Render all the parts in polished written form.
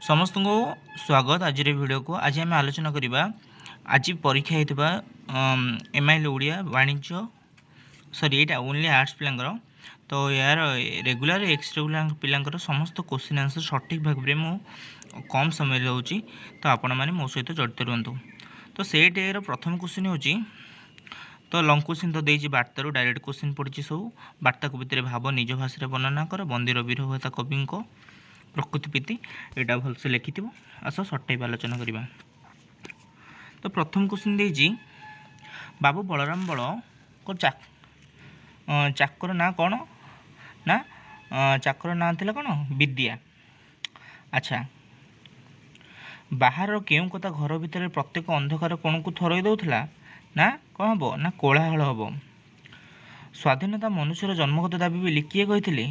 ସମସ୍ତଙ୍କୁ ସ୍ୱାଗତ ଆଜିର ଭିଡ଼ିଓକୁ। ଆଜି ଆମେ ଆଲୋଚନା କରିବା ଆଜି ପରୀକ୍ଷା ହେଇଥିବା ଏମ୍ଆଇଏଲ୍ ଓଡ଼ିଆ ବାଣିଜ୍ୟ, ସରି, ଏଇଟା ଓନ୍ଲି ଆର୍ଟ୍ସ ପିଲାଙ୍କର। ତ ଏହାର ରେଗୁଲାର, ଏକ୍ସ ରେଗୁଲାର ପିଲାଙ୍କର ସମସ୍ତ କୋଶ୍ଚିନ୍ ଆନ୍ସର୍ ସଠିକ୍ ଭାବରେ ମୁଁ କମ୍ ସମୟରେ ଦେଉଛି। ତ ଆପଣମାନେ ମୋ ସହିତ ଜଡ଼ିତ ରୁହନ୍ତୁ। ତ ସେଟ୍ ଏର ପ୍ରଥମ କୋଶ୍ଚିନ୍ ହେଉଛି, ତ ଲଙ୍ଗ କୋଶ୍ଚିନ୍ ତ ଦେଇଛି, ବାର୍ତ୍ତାରୁ ଡାଇରେକ୍ଟ କୋଶ୍ଚିନ୍ ପଡ଼ିଛି ସବୁ। ବାର୍ତ୍ତା କବିତାରେ ଭାବ ନିଜ ଭାଷାରେ ବର୍ଣ୍ଣନା କର। ବନ୍ଦୀର ବିରହ କଥା କବିଙ୍କ ପ୍ରକୃତି ପ୍ରୀତି, ଏଇଟା ଭଲସେ ଲେଖିଥିବ। ଆସ, ସର୍ଟ ଟାଇପ୍ ଆଲୋଚନା କରିବା। ତ ପ୍ରଥମ କୋଶ୍ଚିନ୍ ଦେଇଛି, ବାବୁ ବଳରାମ ବଳଙ୍କ ଚାକର ନାଁ କ'ଣ ନା ଚାକର ନାଁ ଥିଲା କ'ଣ? ବିଦ୍ୟା। ଆଚ୍ଛା, ବାହାରର କେଉଁ କଥା ଘର ଭିତରେ ପ୍ରତ୍ୟେକ ଅନ୍ଧକାର କୋଣକୁ ଥରେଇ ଦେଉଥିଲା? ନା କ'ଣ ହେବ ନା କୋଳାହଳ ହେବ। ସ୍ୱାଧୀନତା ମନୁଷ୍ୟର ଜନ୍ମଗତ ଦାବି ବୋଲି କିଏ କହିଥିଲେ?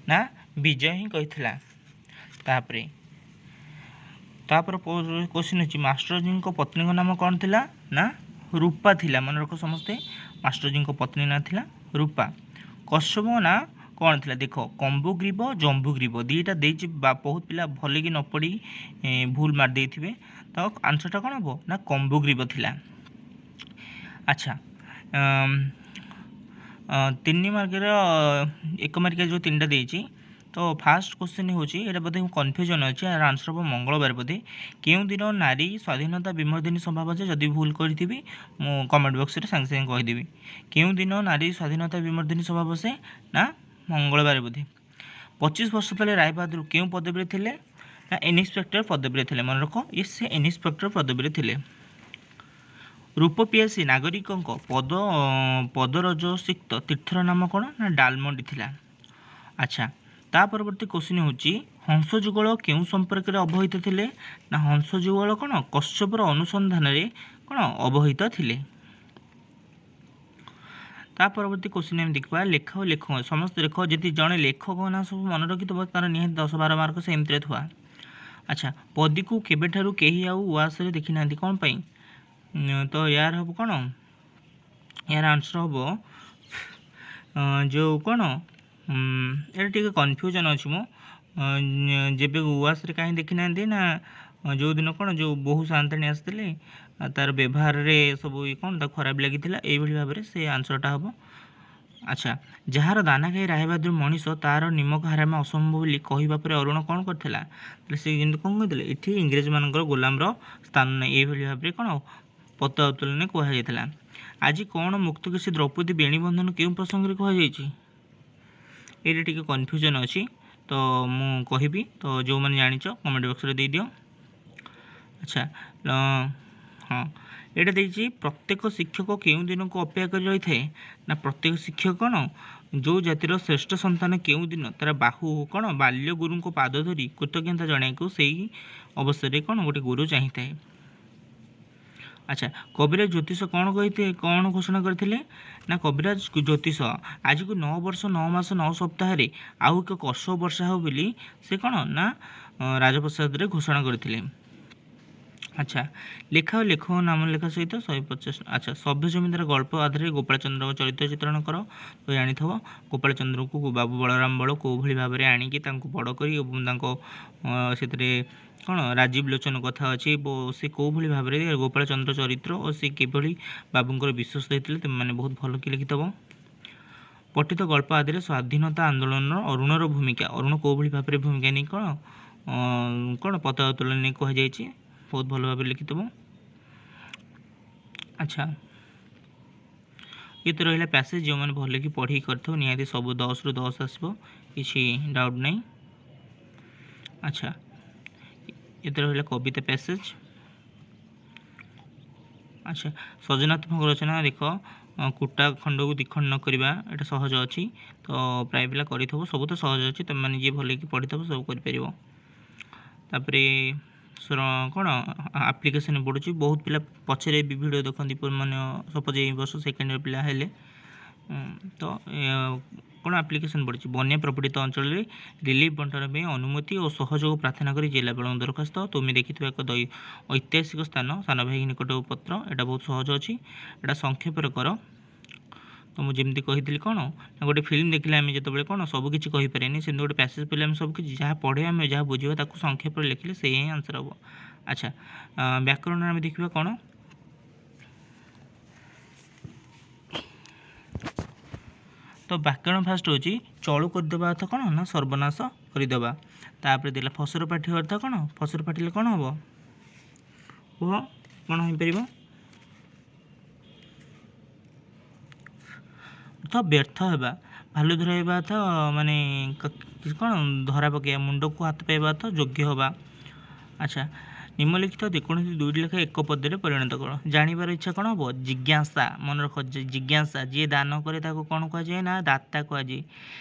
ନା ବିଜୟ ହିଁ କହିଥିଲା। ତାପରେ କୋଶ୍ଚିନ୍ ଅଛି, ମାଷ୍ଟରଜୀଙ୍କ ପତ୍ନୀଙ୍କ ନାମ କ'ଣ ଥିଲା? ନା ରୂପା ଥିଲା। ମନେ ରଖ ସମସ୍ତେ, ମାଷ୍ଟରଜୀଙ୍କ ପତ୍ନୀ ନାଁ ଥିଲା ରୂପା। କଶ୍ୟପ ନାଁ କ'ଣ ଥିଲା? ଦେଖ, କମ୍ବୁଗ୍ରୀବ, ଜମ୍ବୁଗ୍ରୀବ ଦୁଇଟା ଦେଇଛି ବା ବହୁତ ପିଲା ଭଲକି ନ ପଢ଼ି ଭୁଲ ମାରି ଦେଇଥିବେ। ତ ଆନ୍ସରଟା କ'ଣ ହେବ ନା କମ୍ବୁଗ୍ରୀବ ଥିଲା। ଆଚ୍ଛା, 3 ମାର୍କର, 1 ମାର୍କିଆ ଯେଉଁ ତିନିଟା ଦେଇଛି, ତ ଫାର୍ଷ୍ଟ କୋଶ୍ଚିନ୍ ହେଉଛି, ଏଇଟା ବୋଧେ କନଫ୍ୟୁଜନ୍ ଅଛି, ଏହାର ଆନ୍ସର୍ ହେବ ମଙ୍ଗଳବାର ବୋଧେ। କେଉଁ ଦିନ ନାରୀ ସ୍ୱାଧୀନତା ବିମର୍ଦ୍ଦିନୀ ସଭା ବସେ? ଯଦି ଭୁଲ କରିଥିବି, ମୁଁ କମେଣ୍ଟ ବକ୍ସରେ ସାଙ୍ଗେ ସାଙ୍ଗେ କହିଦେବି। କେଉଁ ଦିନ ନାରୀ ସ୍ୱାଧୀନତା ବିମର୍ଦ୍ଦିନୀ ସଭା ବସେ? ନା ମଙ୍ଗଳବାର ବୋଧେ। 25 ବର୍ଷ ତଳେ ରାୟବାହାଦୁର କେଉଁ ପଦବୀରେ ଥିଲେ? ନା ଇନ୍ସପେକ୍ଟର ପଦବୀରେ ଥିଲେ। ମନେ ରଖ, ଇଏ ସେ ଇନ୍ସପେକ୍ଟର ପଦବୀରେ ଥିଲେ। ରୂପ ପିଆସୀ ନାଗରିକଙ୍କ ପଦରଜସିକ୍ତ ତୀର୍ଥର ନାମ କ'ଣ? ନା ଡାଲମଣ୍ଡି ଥିଲା। ଆଚ୍ଛା, ତା ପରବର୍ତ୍ତୀ କୋଶ୍ଚିନ୍ ହେଉଛି, ହଂସଯୁଗଳ କେଉଁ ସମ୍ପର୍କରେ ଅବହିତ ଥିଲେ? ନା ହଂସଯୁଗଳ କ'ଣ କଶ୍ୟପର ଅନୁସନ୍ଧାନରେ କ'ଣ ଅବହିତ ଥିଲେ। ତା ପରବର୍ତ୍ତୀ କୋଶ୍ଚିନ୍ ଆମେ ଦେଖିବା ଲେଖା ଓ ଲେଖକ। ସମସ୍ତେ ଲେଖ, ଯଦି ଜଣେ ଲେଖକ ନାଁ ସବୁ ମନେ ରଖିଥିବ, ତାର ନିହାତି 10-12 ମାର୍କ ସେମିତିରେ ଥୁଆ। ଆଚ୍ଛା, ପଦିକୁ କେବେଠାରୁ କେହି ଆଉ ଉଆସରେ ଦେଖିନାହାନ୍ତି, କ'ଣ ପାଇଁ? ତ ୟାର ହେବ କ'ଣ? ଏହାର ଆନ୍ସର୍ ହେବ ଯେଉଁ କ'ଣ, ଏଇଟା ଟିକେ କନଫ୍ୟୁଜନ୍ ଅଛି ମୁଁ। ଯେବେ ଉଆସରେ କାହିଁ ଦେଖିନାହାନ୍ତି ନା ଯେଉଁଦିନ କ'ଣ ଯେଉଁ ବୋହୂ ସାଆନ୍ତାଣୀ ଆସିଥିଲେ, ତାର ବ୍ୟବହାରରେ ସବୁ ଇଏ କ'ଣ ତାକୁ ଖରାପ ଲାଗିଥିଲା, ଏଇଭଳି ଭାବରେ ସେ ଆନ୍ସର୍ଟା ହେବ। ଆଚ୍ଛା, ଯାହାର ଦାନା ଖାଇ ରାୟବାହାଦୁର ମଣିଷ, ତାର ନିମକ ହାରାମି ଅସମ୍ଭବ ବୋଲି କହିବା ପରେ ଅରୁଣ କ'ଣ କରିଥିଲା? ତାହେଲେ ସେ ଯେମିତି କ'ଣ କହିଥିଲେ, ଏଠି ଇଂରେଜମାନଙ୍କର ଗୋଲାମର ସ୍ଥାନ ନାହିଁ, ଏଇଭଳି ଭାବରେ କ'ଣ ପତାକା ଉତ୍ତୋଳନରେ କୁହାଯାଇଥିଲା। ଆଜି କ'ଣ ମୁକ୍ତକେଶୀ ଦ୍ରୌପଦୀ ବେଣୀବନ୍ଧନ କେଉଁ ପ୍ରସଙ୍ଗରେ କୁହାଯାଇଛି? ଏଇଟା ଟିକେ କନଫ୍ୟୁଜନ୍ ଅଛି, ତ ମୁଁ କହିବି। ତ ଯେଉଁମାନେ ଜାଣିଛ, କମେଣ୍ଟ ବକ୍ସରେ ଦେଇଦିଅ। ଆଚ୍ଛା, ହଁ, ଏଇଟା ଦେଇଛି, ପ୍ରତ୍ୟେକ ଶିକ୍ଷକ କେଉଁ ଦିନକୁ ଅପେକ୍ଷା କରି ରହିଥାଏ? ନା ପ୍ରତ୍ୟେକ ଶିକ୍ଷକ କ'ଣ ଯେଉଁ ଜାତିର ଶ୍ରେଷ୍ଠ ସନ୍ତାନ କେଉଁ ଦିନ ତାର ବାହୁ କ'ଣ ବାଲ୍ୟ ଗୁରୁଙ୍କ ପାଦ ଧରି କୃତଜ୍ଞତା ଜଣାଇବାକୁ ସେଇ ଅବସରରେ କ'ଣ ଗୋଟେ ଗୁରୁ ଚାହିଁଥାଏ। ଆଚ୍ଛା, କବିରାଜ ଜ୍ୟୋତିଷ କ'ଣ କହିଥିଲେ, କ'ଣ ଘୋଷଣା କରିଥିଲେ? ନା କବିରାଜ ଜ୍ୟୋତିଷ ଆଜିକୁ 9 ବର୍ଷ 9 ମାସ 9 ସପ୍ତାହରେ ଆଉ ଏକ କଷବ ବର୍ଷା ହେବ ବୋଲି ସେ କ'ଣ ନା ରାଜପ୍ରସାଦରେ ଘୋଷଣା କରିଥିଲେ। ଆଚ୍ଛା, ଲେଖା ଓ ଲେଖକ ନାମ ଲେଖା ସହିତ 150। ଆଚ୍ଛା, ସଭ୍ୟ ଜମିଦାର ଗଳ୍ପ ଆଧାରରେ ଗୋପାଳ ଚନ୍ଦ୍ରଙ୍କ ଚରିତ୍ର ଚିତ୍ରଣ କର। ତ ଜାଣିଥିବ ଗୋପାଳ ଚନ୍ଦ୍ରକୁ ବାବୁ ବଳରାମ ବଳ କେଉଁଭଳି ଭାବରେ ଆଣିକି ତାଙ୍କୁ ବଡ଼ କରି ଏବଂ ତାଙ୍କ ସେଥିରେ କ'ଣ ରାଜୀବ ଲୋଚନ କଥା ଅଛି, ସେ କେଉଁଭଳି ଭାବରେ ଗୋପାଳ ଚନ୍ଦ୍ର ଚରିତ୍ର ଓ ସେ କିଭଳି ବାବୁଙ୍କର ବିଶ୍ୱସ୍ତ ହେଇଥିଲେ, ତୁମେମାନେ ବହୁତ ଭଲ କି ଲେଖିଥିବ। ପଠିତ ଗଳ୍ପ ଆଦିରେ ସ୍ୱାଧୀନତା ଆନ୍ଦୋଳନର ଅରୁଣର ଭୂମିକା, ଅରୁଣ କେଉଁଭଳି ଭାବରେ ଭୂମିକା ନେଇ କ'ଣ ପତାକା ଉତ୍ତୋଳନ ନେଇ କୁହାଯାଇଛି, ବହୁତ ଭଲ ଭାବରେ ଲେଖିଥିବ। ଆଚ୍ଛା, ଇଏ ତ ରହିଲା ପ୍ୟାସେଜ୍। ଯେଉଁମାନେ ଭଲକି ପଢ଼ିକି କରିଥିବ, ନିହାତି ସବୁ 10ରୁ 10 ଆସିବ, କିଛି ଡାଉଟ୍ ନାହିଁ। ଆଚ୍ଛା, ଏ ତ ରହିଲା କବିତା ପ୍ୟାସେଜ୍। ଆଚ୍ଛା, ସର୍ଜନାତ୍ମକ ରଚନା ଦେଖ, କୁଟା ଖଣ୍ଡକୁ ଦ୍ୱିଖଣ୍ଡ ନ କରିବା, ଏଇଟା ସହଜ ଅଛି। ତ ପ୍ରାୟ ପିଲା କରିଥିବ, ସବୁ ତ ସହଜ ଅଛି। ତୁମେମାନେ ଯିଏ ଭଲକି ପଢ଼ିଥିବ, ସବୁ କରିପାରିବ। ତାପରେ କ'ଣ ଆପ୍ଲିକେସନ୍ ପଡ଼ୁଛି। ବହୁତ ପିଲା ପଛରେ ବି ଭିଡ଼ିଓ ଦେଖନ୍ତି, ମାନେ ସପୋଜ୍ ଏଇ ବର୍ଷ ସେକେଣ୍ଡ ଇୟର୍ ପିଲା ହେଲେ ତ କ'ଣ ଆପ୍ଲିକେସନ୍ ପଡ଼ିଛି। ବନ୍ୟା ପ୍ରପୀଡ଼ିତ ଅଞ୍ଚଳରେ ରିଲିଫ୍ ବଣ୍ଟନ ପାଇଁ ଅନୁମତି ଓ ସହଯୋଗ ପ୍ରାର୍ଥନା କରି ଜିଲ୍ଲାପାଳଙ୍କ ଦରଖାସ୍ତ। ତୁମେ ଦେଖିଥିବା ଏକ ଐତିହାସିକ ସ୍ଥାନ, ସାନ ଭାଇ ନିକଟ ପତ୍ର, ଏଇଟା ବହୁତ ସହଜ ଅଛି। ଏଇଟା ସଂକ୍ଷେପରେ କର। ତ ମୁଁ ଯେମିତି କହିଥିଲି କ'ଣ ନା ଗୋଟେ ଫିଲ୍ମ ଦେଖିଲେ ଆମେ ଯେତେବେଳେ କ'ଣ ସବୁ କିଛି କହିପାରିବାନି, ସେମିତି ଗୋଟେ ପ୍ୟାସେଜ୍ ପଢ଼ିଲେ ଆମେ ସବୁ କିଛି ଯାହା ପଢ଼ିବା, ଆମେ ଯାହା ବୁଝିବା ତାକୁ ସଂକ୍ଷେପରେ ଲେଖିଲେ ସେଇ ହିଁ ଆନ୍ସର୍ ହେବ। ଆଚ୍ଛା, ବ୍ୟାକରଣରେ ଆମେ ଦେଖିବା କ'ଣ? ତ ବ୍ୟାକରଣ ଫାଷ୍ଟ ହେଉଛି ଚଳୁ କରିଦେବା ଅର୍ଥ କ'ଣ ନା ସର୍ବନାଶ କରିଦେବା। ତାପରେ ଦେଲା ଫସର ପାଠି ଅର୍ଥ କ'ଣ? ଫସର ଫାଟିଲେ କ'ଣ ହେବ କୁହ, କ'ଣ ହେଇପାରିବ? ଅର୍ଥ ବ୍ୟର୍ଥ ହେବା। ଭାଲୁ ଧରାଇବା ଅର୍ଥ ମାନେ କ'ଣ ଧରା ପକାଇବା। ମୁଣ୍ଡକୁ ହାତ ପାଇବା ଅର୍ଥ ଯୋଗ୍ୟ ହେବା। ଆଚ୍ଛା, ନିମ୍ନଲିଖିତ ଯେକୌଣସି ଦୁଇଟି ଲେଖା ଏକ ପଦ୍ୟରେ ପରିଣତ କର। ଜାଣିବାର ଇଚ୍ଛା କ'ଣ ହେବ? ଜିଜ୍ଞାସା। ମନେ ରଖ, ଜିଜ୍ଞାସା। ଯିଏ ଦାନ କରେ ତାକୁ କ'ଣ କୁହାଯାଏ ନା ଦାତା କୁହାଯାଏ।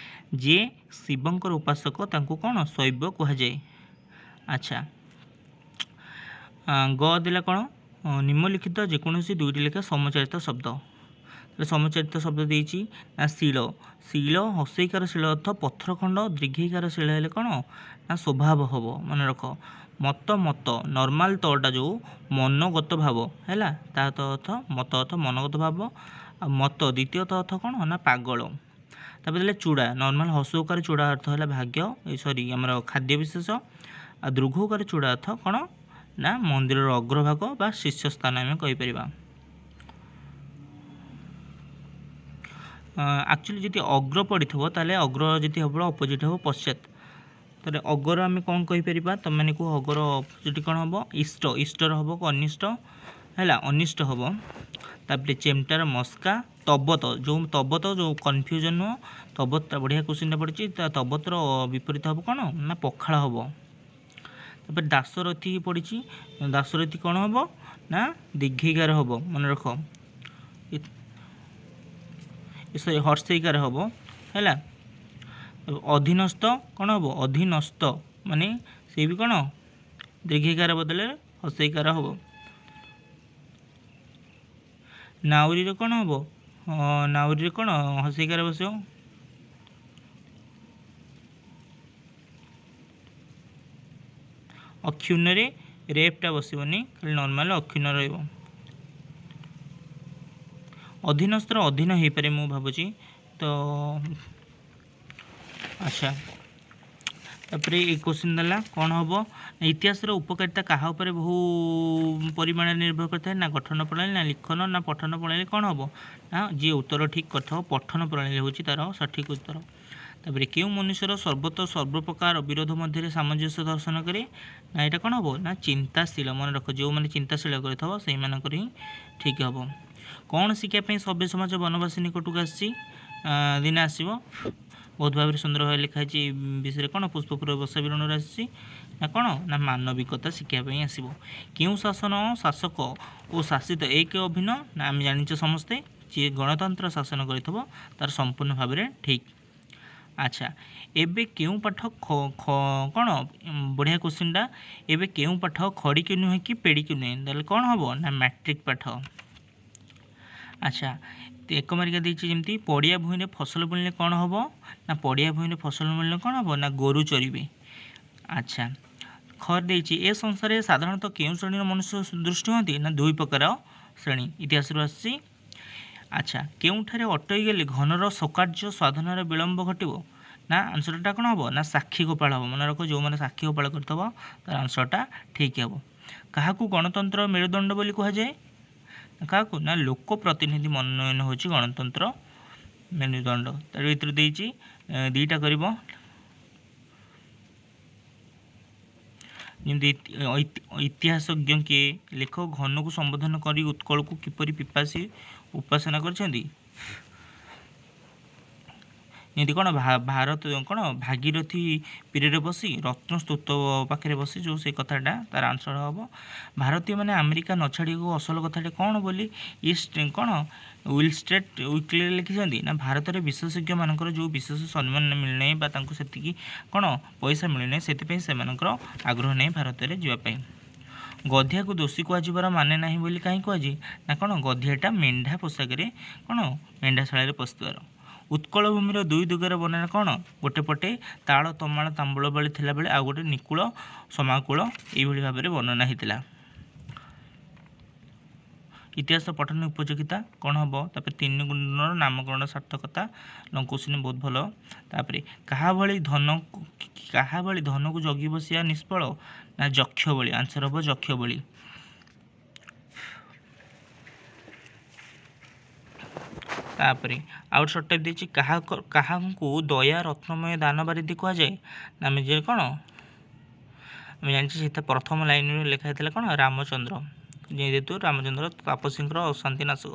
ଯିଏ ଶିବଙ୍କର ଉପାସକ ତାଙ୍କୁ କ'ଣ ଶୈବ କୁହାଯାଏ। ଆଚ୍ଛା, ଗ ଦେଲା କ'ଣ? ନିମ୍ନଲିଖିତ ଯେକୌଣସି ଦୁଇଟି ଲେଖା ସମଚାରିତ ଶବ୍ଦ। ସମଚାରିତ ଶବ୍ଦ ଦେଇଛି ନା ଶିଳ। ଶିଳ ହସେଇକାର ଶିଳ ଅର୍ଥ ପଥର ଖଣ୍ଡ, ଦୀର୍ଘେଇକାର ଶିଳ ହେଲେ କ'ଣ ନା ସ୍ୱଭାବ ହେବ। ମନେ ରଖ, ମତ ମତ ନର୍ମାଲ ତଟା ଯେଉଁ ମନୋଗତ ଭାବ ହେଲା, ତା ତ ଅର୍ଥ ମତ ଅର୍ଥ ମନୋଗତ ଭାବ। ଆଉ ମତ ଦ୍ୱିତୀୟତ ଅର୍ଥ କ'ଣ ନା ପାଗଳ। ତାପରେ ଦେଲେ ଚୂଡ଼ା, ନର୍ମାଲ ହସଉକାର ଚୂଡ଼ା ଅର୍ଥ ହେଲା ଭାଗ୍ୟ, ସରି ଆମର ଖାଦ୍ୟ ବିଶେଷ। ଆଉ ଦୀର୍ଘକାର ଚୂଡ଼ା ଅର୍ଥ କ'ଣ ନା ମନ୍ଦିରର ଅଗ୍ରଭାଗ ବା ଶୀର୍ଷସ୍ଥାନ ଆମେ କହିପାରିବା। ଆକ୍ଚୁଆଲି ଯଦି ଅଗ୍ର ପଡ଼ିଥିବ ତାହେଲେ ଅଗ୍ର ଯଦି ହେବ ଅପୋଜିଟ୍ ହେବ ପଶ୍ଚାତ। ତାହେଲେ ଅଗର ଆମେ କ'ଣ କହିପାରିବା? ତୁମେମାନେ କୁହ, ଅଗର ଅପୋଜିଟ୍ କ'ଣ ହେବ? ଇଷ୍ଟ। ଇଷ୍ଟର ହେବ ଅନିଷ୍ଟ, ହେଲା ଅନିଷ୍ଟ ହେବ। ତାପରେ ଚେମଟାର ମସ୍କା, ତବତ, ଯେଉଁ ତବତ ଯେଉଁ କନଫ୍ୟୁଜନ୍ ନୁହଁ, ତବତ ବଢ଼ିଆ କୋଶ୍ଚିନ୍ଟା ପଡ଼ିଛି। ତା ତବତର ବିପରୀତ ହେବ କ'ଣ ନା ପଖାଳ ହେବ। ତାପରେ ଦାଶରଥି ପଡ଼ିଛି, ଦାଶରଥି କ'ଣ ହେବ ନା ଦୀର୍ଘେଇକାର ହେବ। ମନେ ରଖ, ସରି ହର୍ଷେଇକାର ହେବ, ହେଲା। ଅଧୀନସ୍ଥ କ'ଣ ହେବ? ଅଧୀନସ୍ଥ ମାନେ ସେ ବି କ'ଣ ଦୀର୍ଘେଇକାର ବଦଳରେ ହର୍ଷେଇକାର ହେବ। ନାଉରୀରେ କ'ଣ ହେବ? ନାଉରୀରେ କ'ଣ ହର୍ଷେଇକାର ବସିବ। ଅକ୍ଷୁଣ୍ଣରେ ରେପ୍ଟା ବସିବନି, ଖାଲି ନର୍ମାଲ ଅକ୍ଷୁଣ୍ଣ ରହିବ। ଅଧୀନସ୍ଥର ଅଧୀନ ହେଇପାରେ ମୁଁ ଭାବୁଛି ତ। ଆଚ୍ଛା, ତାପରେ ଏଇ କୋଶ୍ଚିନ୍ ଦେଲା କ'ଣ ହେବ? ଇତିହାସର ଉପକାରିତା କାହା ଉପରେ ବହୁ ପରିମାଣରେ ନିର୍ଭର କରିଥାଏ? ନା ଗଠନ ପ୍ରଣାଳୀ, ନା ଲିଖନ, ନା ପଠନ ପ୍ରଣାଳୀ? କ'ଣ ହେବ ନା ଯିଏ ଉତ୍ତର ଠିକ୍ କରିଥିବ ପଠନ ପ୍ରଣାଳୀ ହେଉଛି ତା'ର ସଠିକ୍ ଉତ୍ତର। ତାପରେ କେଉଁ ମନୁଷ୍ୟର ସର୍ବତ ସର୍ବପ୍ରକାର ବିରୋଧ ମଧ୍ୟରେ ସାମଞ୍ଜସ୍ୟ ଦର୍ଶନ କରେ? ନା ଏଇଟା କ'ଣ ହେବ ନା ଚିନ୍ତାଶୀଳ। ମନେ ରଖ, ଯେଉଁମାନେ ଚିନ୍ତାଶୀଳ କରିଥିବ ସେଇମାନଙ୍କର ହିଁ ଠିକ୍ ହେବ। କ'ଣ ଶିଖିବା ପାଇଁ ସଭ୍ୟ ସମାଜ ବନବାସୀ ନିକଟକୁ ଆସିଛି? ଦିନେ ଆସିବ। ବହୁତ ଭାବରେ ସୁନ୍ଦର ଭାବରେ ଲେଖା ହେଇଛି ବିଷୟରେ କ'ଣ ପୁଷ୍ପପୁର ବର୍ଷା ବିରଣରୁ ଆସିଛି ନା କ'ଣ ନା ମାନବିକତା ଶିଖିବା ପାଇଁ ଆସିବ। କେଉଁ ଶାସନ ଶାସକ ଓ ଶାସିତ ଏକ ଅଭିନ୍ନ? ନା ଆମେ ଜାଣିଛେ ସମସ୍ତେ, ଯିଏ ଗଣତନ୍ତ୍ର ଶାସନ କରିଥିବ ତାର ସମ୍ପୂର୍ଣ୍ଣ ଭାବରେ ଠିକ୍। ଆଚ୍ଛା, ଏବେ କେଉଁ ପାଠ କ'ଣ ବଢ଼ିଆ କୋଶ୍ଚିନ୍ଟା। ଏବେ କେଉଁ ପାଠ ଖଡ଼ିକି ନୁହେଁ କି ପେଡ଼ିକି ନୁହେଁ? ତାହେଲେ କ'ଣ ହେବ ନା ମ୍ୟାଟ୍ରିକ୍ ପାଠ। ଆଚ୍ଛା, ଏକ ମାରିକା ଦେଇଛି ଯେମିତି ପଡ଼ିଆ ଭୂଇଁରେ ଫସଲ ବୁଣିଲେ କ'ଣ ହେବ? ନା ପଡ଼ିଆ ଭୂଇଁରେ ଫସଲ ବୁଣିଲେ କ'ଣ ହେବ ନା ଗୋରୁ ଚରିବେ। ଆଚ୍ଛା, ଖର ଦେଇଛି ଏ ସଂସାରରେ ସାଧାରଣତଃ କେଉଁ ଶ୍ରେଣୀର ମନୁଷ୍ୟ ଦୃଷ୍ଟି ହୁଅନ୍ତି? ନା ଦୁଇ ପ୍ରକାର ଶ୍ରେଣୀ, ଇତିହାସରୁ ଆସିଛି। ଆଚ୍ଛା, କେଉଁଠାରେ ଅଟକି ଗଲେ ଘନର ସ୍ୱକାର୍ଯ୍ୟ ସାଧନାର ବିଳମ୍ବ ଘଟିବ? ନା ଆନ୍ସରଟା କ'ଣ ହେବ ନା ସାକ୍ଷୀ ଗୋପାଳ ହେବ। ମନେ ରଖ, ଯେଉଁମାନେ ସାକ୍ଷୀ ଗୋପାଳ କରିଥିବ ତାର ଆନ୍ସରଟା ଠିକ୍ ହେବ। କାହାକୁ ଗଣତନ୍ତ୍ର ମେରୁଦଣ୍ଡ ବୋଲି କୁହାଯାଏ? କାହାକୁ ନା ଲୋକ ପ୍ରତିନିଧି ମନୋନୟନ ହେଉଛି ଗଣତନ୍ତ୍ର ମେରୁଦଣ୍ଡ। ତାର ଭିତରୁ ଦେଇଛି ଦୁଇଟା କରିବ, ଯେମିତି ଇତିହାସଜ୍ଞ କିଏ? ଲେଖକ ଘନକୁ ସମ୍ବୋଧନ କରି ଉତ୍କଳକୁ କିପରି ପିପାସୀ ଉପାସନା କରିଛନ୍ତି? ଯେମିତି କ'ଣ ଭାରତ କ'ଣ ଭାଗୀରଥୀ ପୀରରେ ବସି ରତ୍ନସ୍ତୂତ ପାଖରେ ବସି ଯେଉଁ ସେଇ କଥାଟା ତାର ଆନ୍ସର ହେବ। ଭାରତୀୟମାନେ ଆମେରିକା ନ ଛାଡ଼ିବାକୁ ଅସଲ କଥାଟା କ'ଣ ବୋଲି ଇଷ୍ଟ କ'ଣ ୱିଲଷ୍ଟ୍ରେଟ୍ ୱିକଲିରେ ଲେଖିଛନ୍ତି? ନା ଭାରତରେ ବିଶେଷଜ୍ଞମାନଙ୍କର ଯେଉଁ ବିଶେଷ ସମ୍ମାନ ମିଳୁନାହିଁ ବା ତାଙ୍କୁ ସେତିକି କ'ଣ ପଇସା ମିଳୁନାହିଁ, ସେଥିପାଇଁ ସେମାନଙ୍କର ଆଗ୍ରହ ନାହିଁ ଭାରତରେ ଯିବା ପାଇଁ। ଗଧିଆକୁ ଦୋଷୀ କୁହାଯିବାର ମାନେ ନାହିଁ ବୋଲି କାହିଁ କୁହାଯାଏ? ନା କ'ଣ ଗଧିଆଟା ମେଣ୍ଢା ପୋଷାକରେ କ'ଣ ମେଣ୍ଢାଶାଳାରେ ପଶିଥିବାର। ଉତ୍କଳ ଭୂମିର ଦୁଇ ଦିଗର ବର୍ଣ୍ଣନା କ'ଣ? ଗୋଟେ ପଟେ ତାଳ ତମାଳ ତାମ୍ବୁଳ ବଳି ଥିଲାବେଳେ ଆଉ ଗୋଟେ ନିକୂଳ ସମାକୂଳ, ଏଇଭଳି ଭାବରେ ବର୍ଣ୍ଣନା ହେଇଥିଲା। ଇତିହାସ ପଠନ ଉପଯୋଗିତା କ'ଣ ହେବ? ତାପରେ ତିନି ଗୁଣର ନାମକରଣ ସାର୍ଥକତା, ଲଙ୍ଗ କୋଶ୍ଚିନ୍ ବହୁତ ଭଲ। ତାପରେ କାହା ଭଳି ଧନକୁ ଜଗି ବସିବା ନିଷ୍ଫଳ? ନା ଯକ୍ଷ ଭଳି। ଆନ୍ସର ହେବ ଯକ୍ଷ ଭଳି। ତାପରେ ଆଉ ଗୋଟେ ସର୍ଟ ଟାଇପ୍ ଦେଇଛି। କାହାଙ୍କୁ ଦୟା ରତ୍ନମୟ ଦାନ ବାରିଧି କୁହାଯାଏ? ନା ଆମେ ଯେ କ'ଣ ଆମେ ଜାଣିଛେ, ସେଟା ପ୍ରଥମ ଲାଇନରେ ଲେଖା ହେଇଥିଲା କ'ଣ? ରାମଚନ୍ଦ୍ର। ଯେହେତୁ ରାମଚନ୍ଦ୍ର ତାପସୀଙ୍କର ଅଶାନ୍ତି ନାଶକ।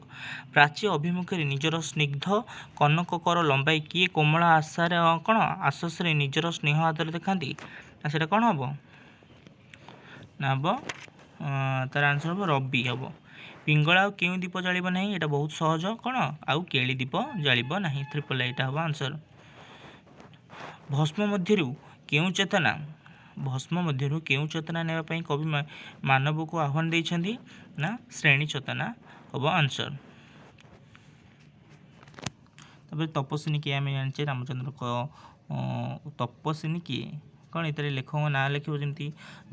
ପ୍ରାଚୀ ଅଭିମୁଖରେ ନିଜର ସ୍ନିଗ୍ଧ କନକ କର ଲମ୍ବାଇ କିଏ କୋମଳ ଆଶାରେ କ'ଣ ଆଶ୍ୱାସରେ ନିଜର ସ୍ନେହ ଆଦର ଦେଖାନ୍ତି? ନା ସେଇଟା କ'ଣ ହେବ? ନା ହେବ, ତାର ଆନ୍ସର ହେବ ରବି ହେବ। ପିଙ୍ଗଳା ଆଉ କେଉଁ ଦୀପ ଜାଳିବ ନାହିଁ? ଏଇଟା ବହୁତ ସହଜ। କ'ଣ? ଆଉ କେଳି ଦୀପ ଜାଳିବ ନାହିଁ। ଟ୍ରିପଲ୍ ଏଇଟା ହେବ ଆନ୍ସର। ଭସ୍ମ ମଧ୍ୟରୁ କେଉଁ ଚେତନା ନେବା ପାଇଁ କବି ମାନବକୁ ଆହ୍ୱାନ ଦେଇଛନ୍ତି? ନା ଶ୍ରେଣୀ ଚେତନା ହେବ ଆନ୍ସର। ତାପରେ ତପସ୍ୱିନୀ କିଏ? ଆମେ ଜାଣିଛେ ରାମଚନ୍ଦ୍ରଙ୍କ ତପସ୍ୱିନୀ କିଏ କ'ଣ? ଏଥିରେ ଲେଖକଙ୍କ ନାଁ ଲେଖିବ। ଯେମିତି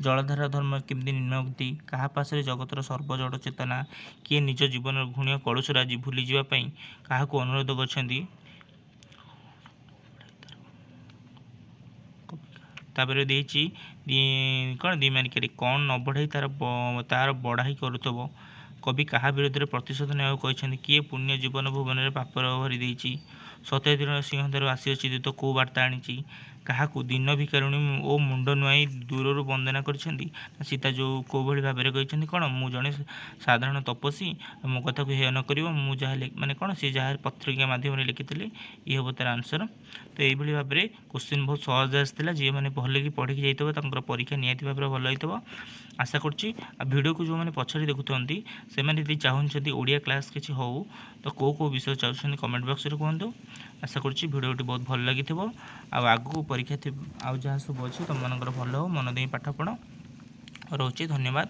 ଜଳଧାର ଧର୍ମ କେମିତି ନିମ୍ନଗତି? କାହା ପାଶରେ ଜଗତର ସର୍ବଜଡ଼ ଚେତନା? କିଏ ନିଜ ଜୀବନର ଘୃଣ୍ୟ କଳୁଷ ରାଜି ଭୁଲିଯିବା ପାଇଁ କାହାକୁ ଅନୁରୋଧ କରିଛନ୍ତି? ତାପରେ ଦେଇଛି କ'ଣ 2 ମାର୍କିଆରେ, କ'ଣ ନ ବଢ଼ାଇ ତାର ବଢ଼ାଇ କରୁଥିବ? କବି କାହା ବିରୋଧରେ ପ୍ରତିଶୋଧ ନେବାକୁ କହିଛନ୍ତି? କିଏ ପୁଣ୍ୟ ଜୀବନ ଭୁବନରେ ପାପର ଭରି ଦେଇଛି? ସତ୍ୟଧୀର ସିଂହଦ୍ୱାରରୁ ଆସିଅଛି ଦୂତ କେଉଁ ବାର୍ତ୍ତା ଆଣିଛି? କାହାକୁ ଦୀନ ଭିକାରୁଣୀ ଓ ମୁଣ୍ଡ ନୁଆଇଁ ଦୂରରୁ ବନ୍ଦନା କରିଛନ୍ତି? ନା ସୀତା। ଯେଉଁ କେଉଁଭଳି ଭାବରେ କହିଛନ୍ତି କ'ଣ, ମୁଁ ଜଣେ ସାଧାରଣ ତପସ୍ୱୀ, ମୋ କଥାକୁ ହେୟ ନ କରିବ, ମୁଁ ଯାହା ମାନେ କ'ଣ ସେ ଯାହା ପତ୍ରିକା ମାଧ୍ୟମରେ ଲେଖିଥିଲେ, ଇଏ ହେବ ତାର ଆନ୍ସର। ତ ଏଇଭଳି ଭାବରେ କୋଶ୍ଚିନ୍ ବହୁତ ସହଜ ଆସିଥିଲା। ଯିଏମାନେ ଭଲକି ପଢ଼ିକି ଯାଇଥିବ, ତାଙ୍କର ପରୀକ୍ଷା ନିହାତି ଭାବରେ ଭଲ ହେଇଥିବ ଆଶା କରୁଛି। ଆଉ ଭିଡ଼ିଓକୁ ଯେଉଁମାନେ ପଛରେ ଦେଖୁଛନ୍ତି, ସେମାନେ ଯଦି ଚାହୁଁଛନ୍ତି ଓଡ଼ିଆ କ୍ଲାସ୍ କିଛି ହେଉ, ତ କେଉଁ କେଉଁ ବିଷୟ ଚାହୁଁଛନ୍ତି କମେଣ୍ଟ ବକ୍ସରେ କୁହନ୍ତୁ। ଆଶା କରୁଛି ଭିଡ଼ିଓଟି ବହୁତ ଭଲ ଲାଗିଥିବ। ଆଉ ଆଗକୁ ପରୀକ୍ଷା ଆଉ ଯାହା ସବୁ ଅଛି, ତୁମମାନଙ୍କର ଭଲ ହଉ, ମନ ଦେଇ ପାଠ ପଢ଼। ରହୁଛି, ଧନ୍ୟବାଦ।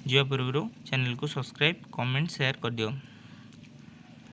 ଯିବା ପୂର୍ବରୁ ଚ୍ୟାନେଲକୁ ସବସ୍କ୍ରାଇବ୍, କମେଣ୍ଟ, ସେୟାର କରିଦିଅ।